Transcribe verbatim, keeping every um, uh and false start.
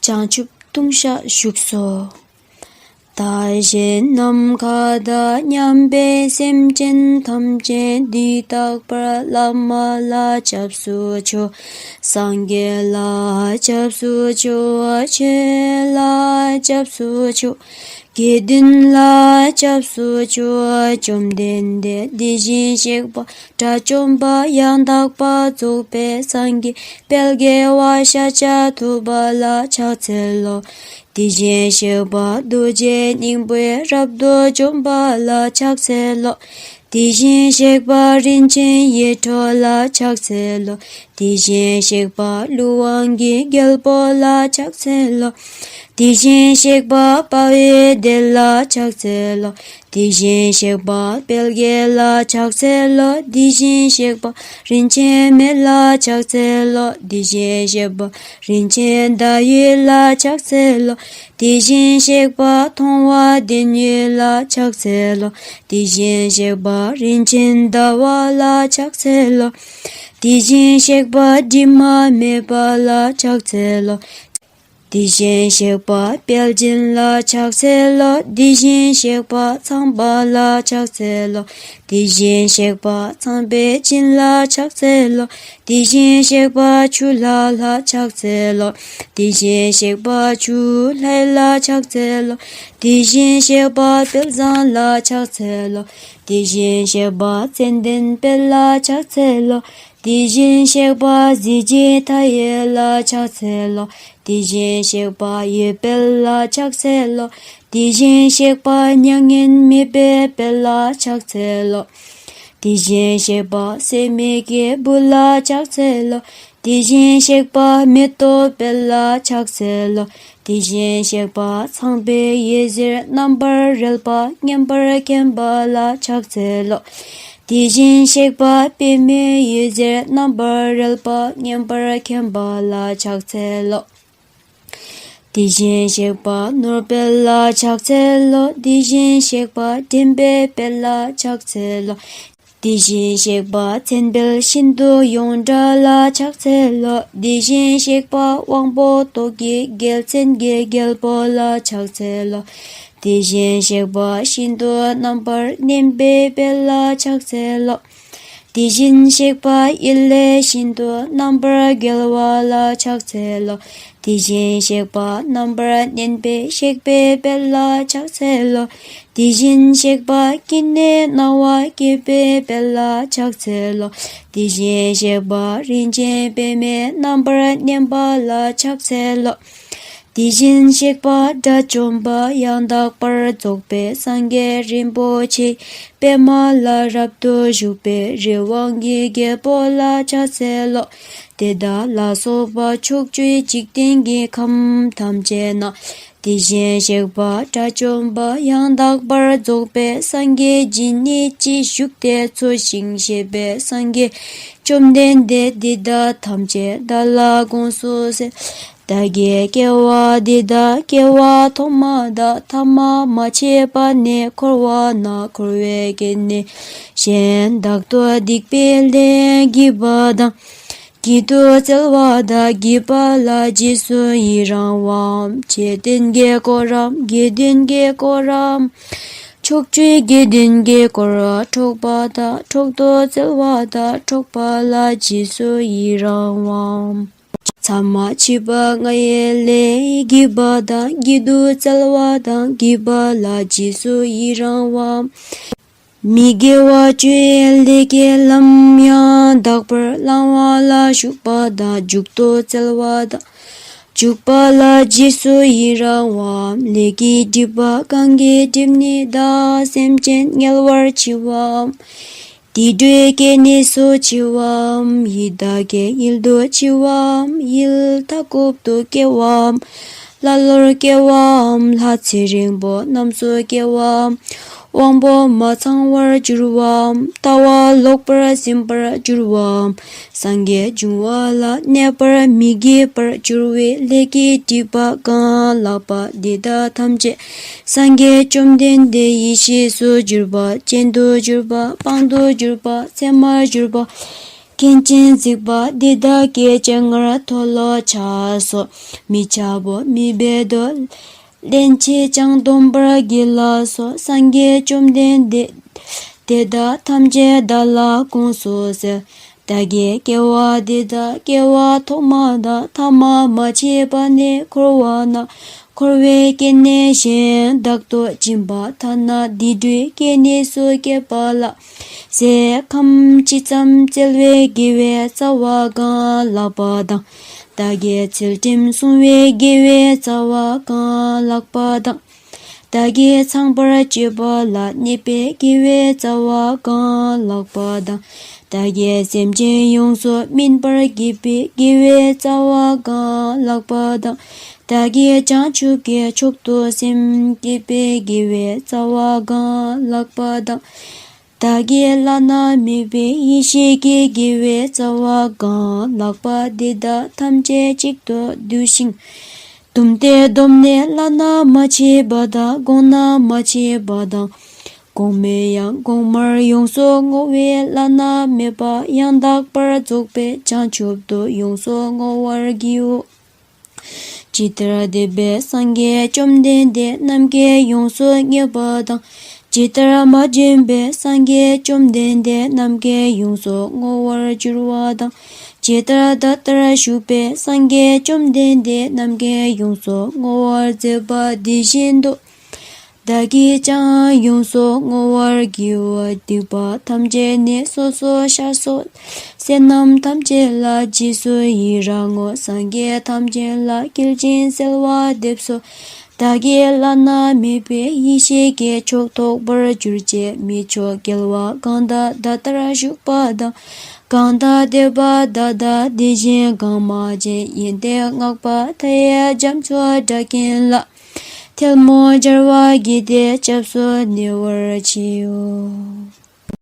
བྱང་ཆུབ་ལྟུང་བཤགས་བཞུགས་སོ། བདག་གཞན་ནམ་མཁའ་དང་མཉམ་པའི་སེམས་ཅན་ཐམས་ཅད་འདི་དག་པར་བླ་མ་ལ་སྐྱབས་སུ་མཆིའོ། སངས་རྒྱས་ལ་སྐྱབས་སུ་མཆིའོ། ཆོས་ལ་སྐྱབས་སུ་མཆིའོ། དགེ་འདུན་ལ་སྐྱབས་སུ་མཆིའོ། བཅོམ་ལྡན་འདས་དེ་བཞིན་གཤེགས་པ་དགྲ་བཅོམ་པ་ཡང་དག་པར་རྫོགས་པའི་སངས་རྒྱས་དཔལ་དགེ་བ་ཤཱཀྱ་ཐུབ་པ་ལ་ཕྱག་འཚལ་ལོ། དེ་བཞིན་གཤེགས་པ་རྡོ་རྗེ་སྙིང་པོས་རབ་ཏུ་འཇོམས་པ་ལ་ཕྱག་འཚལ་ལོ། དེ་བཞིན་གཤེགས་པ་རིན་ཆེན་ཡིད་འཕྲོག་ལ་ཕྱག་འཚལ་ལོ། དེ་བཞིན་གཤེགས་པ་ཀླུ་དབང་གི་རྒྱལ་པོ་ལ་ཕྱག་འཚལ་ལོ། དེ་བཞིན་གཤེགས་པ་དཔའ་བོའི་སྡེ་ལ་ཕྱག་འཚལ་ལོ། དེ་བཞིན་གཤེགས་པ་དཔལ་དགྱེས་ལ་ཕྱག་འཚལ་ལོ། དེ་བཞིན་གཤེགས་པ་རིན་ཆེན་མེ་ལ་ཕྱག་འཚལ་ལོ། དེ་བཞིན་གཤེགས་པ་རིན་ཆེན་ཟླ་འོད་ལ་ཕྱག་འཚལ་ལོ། དེ་བཞིན་གཤེགས་པ་མཐོང་བ་ལྡན་འོད་ལ་ཕྱག་འཚལ་ལོ། དེ་བཞིན་གཤེགས་པ་རིན་ཆེན་ཟླ་བ་ལ་ཕྱག་འཚལ་ལོ། དེ་བཞིན་གཤེགས་པ་དྲི་མ་མེད་པ་ལ་ཕྱག་འཚལ་ལོ། དེ་བཞིན་གཤེགས་པ་དཔལ་སྦྱིན་ལ་ཕྱག་འཚལ་ལོ། དེ་བཞིན་གཤེགས་པ་ཚངས་པ་ལ་ཕྱག་འཚལ་ལོ། དེ་བཞིན་གཤེགས་པ་ཚངས་པའི་སྦྱིན་ལ་ཕྱག་འཚལ་ལོ། དེ་བཞིན་གཤེགས་པ་ཆུ་ལྷ་ལ་ཕྱག་འཚལ་ལོ། དེ་བཞིན་གཤེགས་པ་ཆུ་ལྷ་ལ་ཕྱག་འཚལ་ལོ། དེ་བཞིན་གཤེགས་པ་དཔལ་བཟང་ལ་ཕྱག་འཚལ་ལོ། དེ་བཞིན་གཤེགས་པ་ཙན་དན་དཔལ་ལ་ཕྱག་འཚལ་ལོ། དེ་བཞིན་གཤེགས་པ་གཟི་བརྗིད་མཐའ་ཡས་ལ་ཕྱག་འཚལ་ལོ། དེ་བཞིན་གཤེགས་པ་འོད་དཔལ་ལ་ཕྱག་འཚལ་ལོ། དེ་བཞིན་གཤེགས་པ་མྱ་ངན་མེད་པའི་དཔལ་ལ་ཕྱག་འཚལ་ལོ། དེ་བཞིན་གཤེགས་པ་སྲེད་མེད་ཀྱི་བུ་ལ་ཕྱག་འཚལ་ལོ། དེ་བཞིན་གཤེགས་པ་མེ་ཏོག་དཔལ་ལ་ཕྱག་འཚལ་ལོ། དེ་བཞིན་གཤེགས་པ་ཚངས་པའི་འོད་ཟེར་རྣམ་པར་རོལ་པ་མཉམ་པར་མཁྱེན་པ་ལ་ཕྱག་འཚལ་ལོ། དེ་བཞིན་གཤེགས་པ་པདྨའི་འོད་ཟེར་རྣམ་པར་རོལ་པ་མཉམ་པར་མཁྱེན་པ་ལ་ཕྱག་འཚལ་ལོ། དེ་བཞིན་གཤེགས་པ་ནོར་དཔལ་ལ་ཕྱག་འཚལ་ལོ། དེ་བཞིན་གཤེགས་པ་འདྲེན་པའི་དཔལ་ལ་ཕྱག་འཚལ་ལོ། དེ་བཞིན་གཤེགས་པ་མཚན་དཔལ་ཤིན་ཏུ་ཡོངས་གྲགས་ལ་ཕྱག་འཚལ་ལོ། དེ་བཞིན་གཤེགས་པ་དབང་པོ་ཏོག་གི་རྒྱལ་མཚན་གྱི་རྒྱལ་པོ་ལ་ཕྱག་འཚལ་ལོ། དེ་བཞིན་གཤེགས་པ་ཤིན་ཏུ་རྣམ་པར་གནོན་པའི་དཔལ་ལ་ཕྱག་འཚལ་ལོ། དེ་བཞིན་གཤེགས་པ་ཡིད་ལས་ཤིན་ཏུ་རྣམ་པར་རྒྱལ་བ་ལ་ཕྱག་འཚལ་ལོ། དེ་བཞིན་གཤེགས་པ་རྣམ་པར་གནོན་པའི་གཤེགས་པའི་དཔལ་ལ་ཕྱག་འཚལ་ལོ། དེ་བཞིན་གཤེགས་པ་ཀུན་ནས་སྣང་བ་བསྐྱེད་པའི་དཔལ་ལ་ཕྱག་འཚལ་ལོ། དེ་བཞིན་གཤེགས་པ་རིན་ཆེན་པདྨས་རྣམ་པར་གནོན་པ་ལ་ཕྱག་འཚལ་ལོ། དེ་བཞིན་གཤེགས་པ་དགྲ་བཅོམ་པ་ཡང་དག་པར་རྫོགས་པའི་སངས་རྒྱས་རིན་པོ་ཆེ་པདྨ་ལ་རབ་ཏུ་བཞུགས་པའི་རི་དབང་གི་རྒྱལ་པོ་ལ་ཕྱག་འཚལ་ལོ། དེ་དག་ལ་སོགས་པ་ཕྱོགས་བཅུའི་འཇིག་རྟེན་གྱི་ཁམས་ཐམས་ཅད་ན། དེ་བཞིན་གཤེགས་པ་དགྲ་བཅོམ་པ་ཡང་དག་པར་རྫོགས་པའི་སངས་རྒྱས་ཇི་སྙེད་ཅིག་བཞུགས་ཏེ་འཚོ་ཞིང་གཞེས་པའི་སངས་རྒྱས་བཅོམ་ལྡན་འདས་འདི་དག་ཐམས་ཅད་བདག་ལ་དགོངས་སུ་གསོལ། བདག་གི་སྐྱེ་བ་འདི་དག་སྐྱེ་བ་ཐོག་མ་དང་ཐ་མ་མ་མཆིས་པ་ནས་འཁོར་བ་ན་འཁོར་བའི་སྐྱེ་གནས་གཞན་དག་ཏུ་སྡིག་པའི་ལས་བགྱིས་པ་དང་། བགྱིད་དུ་སྩལ་བ་དང་བགྱིས་པ་ལ་རྗེས་སུ་ཡི་རང་བའམ། རྗེས་དྲན་གྱི་སྐོར་རམ་དགེ་འདུན་གྱི་སྐོར་རམ། ཕྱོགས་བཅུའི་དགེ་འདུན་གྱི་སྐོར་ར་འཕྲོག་པ་དང་འཕྲོག་ཏུ་སྩལ་བ་དང་འཕྲོག་པ་ལ་རྗེས་སུ་ཡི་རང་བའམ། མཚམས་མ་མཆིས་པ་ལྔ་ཡི་ལས་བགྱིས་པ་དང་བགྱིད་དུ་སྩལ་བ་དང་བགྱིས་པ་ལ་རྗེས་སུ་ཡི་རང་བའམ། མི་དགེ་བ་བཅུའི་ལས་ཀྱི་ལམ་ཡང་དག་པར་བླང་བ་ལ་ཞུགས་པ་དང་འཇུག་ཏུ་སྩལ་བ་དང་འཇུག་པ་ལ་རྗེས་སུ་ཡི་རང་བའམ། ལས་ཀྱི་སྒྲིབ་པ་གང་གིས་སྒྲིབ་ནས་དག་སེམས་ཅན་དམྱལ་བར་མཆི་བའམ། དུད་འགྲོའི་སྐྱེ་གནས་སུ་མཆི་བའམ། ཡི་དྭགས་ཀྱི་ཡུལ་དུ་མཆི་བའམ། ཡུལ་མཐའ་འཁོབ་ཏུ་སྐྱེ་བའམ། ཀླ་ཀློར་སྐྱེ་བའམ། ལྷ་ཚེ་རིང་པོ་རྣམས་སུ་སྐྱེ་བའམ། དབང་པོ་མ་ཚང་བར་འགྱུར་བའམ། ལྟ་བ་ལོག་པར་ཟིན་པར་འགྱུར་བའམ། སངས་རྒྱས་འབྱུང་བ་ལ་གནས་པར་མི་བགྱིད་པར་འགྱུར་བའི་ལས་ཀྱི་སྒྲིབ་པ་གང་ལགས་པ་འདི་དག་ཐམས་ཅད་སངས་རྒྱས་བཅོམ་ལྡན་འདས་ཡེ་ཤེས་སུ་གྱུར་པ། རྐྱེན་དུ་གྱུར་པ། སྤང་དུ་གྱུར་པ། མཚན་མར་གྱུར་པ། སྐྱེ་འཆི་འཇིག་པ་འདི་དག་གི་སྤྱན་སྔར་མཐོལ་ལོ་བྱ་སོགས། མི་འཆབ་བོ་མི་སྦེད་དོ། སླན་ཆད་ཀྱང་སྡོམ་པར་བགྱིད་ལ་སོགས། སངས་རྒྱས་བཅོམ་ལྡན་འདས་དེ་དག་ཐམས་ཅད་བདག་ལ་དགོངས་སུ་གསོལ། བདག་གིས་སྐྱེ་བ་འདི་དག་སྐྱེ་བ་ཐོག་མ་དང་ཐ་མ་མ་མཆིས་པ་ནས་འཁོར་བ་ན་འཁོར་བའི་སྐྱེ་གནས་གཞན་དག་ཏུ་སྦྱིན་པ་ཐ་ན་འདི་འདྲའི་སྐྱེ་གནས་སུ་སྐྱེས་པ་ལ། ཟས་ཁམ་ཅི་ཙམ་བསྩལ་བའི་དགེ་བའི་རྩ་བ་གང་ལགས་པ་དང་། བདག་གིས་ཚུལ་ཁྲིམས་བསྲུང་བའི་དགེ་བའི་རྩ་བ་གང་ལགས་པ་དང་། བདག་གིས་ཚངས་པར་སྤྱོད་པ་ལ་གནས་པའི་དགེ་བའི་རྩ་བ་གང་ལགས་པ་དང་། བདག་གིས་སེམས་ཅན་ཡོངས་སུ་སྨིན་པར་བགྱིད་པའི་དགེ་བའི་རྩ་བ་གང་ལགས་པ་དང་། བདག་གིས་བྱང་ཆུབ་ཀྱི་མཆོག་ཏུ་སེམས་བསྐྱེད་པའི་དགེ་བའི་རྩ་བ་གང་ལགས་པ་དང་། བདག་གིས་བླ་ན་མེད་པའི་ཡེ་ཤེས་ཀྱི་དགེ་བའི་རྩ་བ་གང་ལགས་པ་འདི་དག་ཐམས་ཅད་གཅིག་ཏུ་བསྡུས་ཤིང་། བཟླུམས་ཏེ་བསྡོམས་ནས་བླ་ན་མ་མཆིས་པ་དང་གོང་ན་མ་མཆིས་པ་དང་། གོང་མའི་ཡང་གོང་མར་ཡོངས་སུ་བསྔོ་བས་བླ་ན་མེད་པ་ཡང་དག་པར་རྫོགས་པའི་བྱང་ཆུབ་ཏུ་ཡོངས་སུ་བསྔོ་བར་བགྱིའོ། ཇི་ལྟར་བདེན་པའི་སངས་རྒྱས་བཅོམ་ལྡན་འདས་རྣམས་ཀྱིས་ཡོངས་སུ་བསྔོས་པ་དང་། ཇི་ལྟར་མ་བདེན་པའི་སངས་རྒྱས་བཅོམ་ལྡན་འདས་རྣམས་ཀྱིས་ཡོངས་སུ་བསྔོ་བར་འགྱུར་བ་དང་། ཇི་ལྟར་ད་ལྟར་བཞུགས་པའི་སངས་རྒྱས་བཅོམ་ལྡན་འདས་རྣམས་ཀྱིས་ཡོངས་སུ་བསྔོ་བར་མཛད་པ་དེ་བཞིན་དུ། བདག་གིས་ཀྱང་ཡོངས་སུ་བསྔོ་བར་བགྱིའོ། སྡིག་པ་ཐམས་ཅད་ནི་སོ་སོར་བཤགས་སོ། བསོད་ནམས་ཐམས་ཅད་ལ་རྗེས་སུ་ཡི་རང་ངོ་། སངས་རྒྱས་ཐམས་ཅད་ལ་བསྐྱེད་ཅིང་གསོལ་བ་འདེབས་སོ། བདག་གིས་བླ་ན་མེད་པའི་ཡེ་ཤེས་ཀྱི་མཆོག་ཐོབ་པར་གྱུར་ཅིག་མི་མཆོག་རྒྱལ་བ་གང་དག་ད་ལྟར་བཞུགས་པ་དང་། གང་དག་འདས་པ་ད་ལྟ་དེ་བཞིན་གང་མ་བྱོན། ཡོན་ཏན་བསྔགས་པ་མཐའ་ཡས་རྒྱ་མཚོ་སྒྲ་གིན་ལ། ཐལ་མོ་སྦྱར་བ་བགྱིས་ཏེ་སྐྱབས་སུ་ཉེ་བར་མཆིའོ།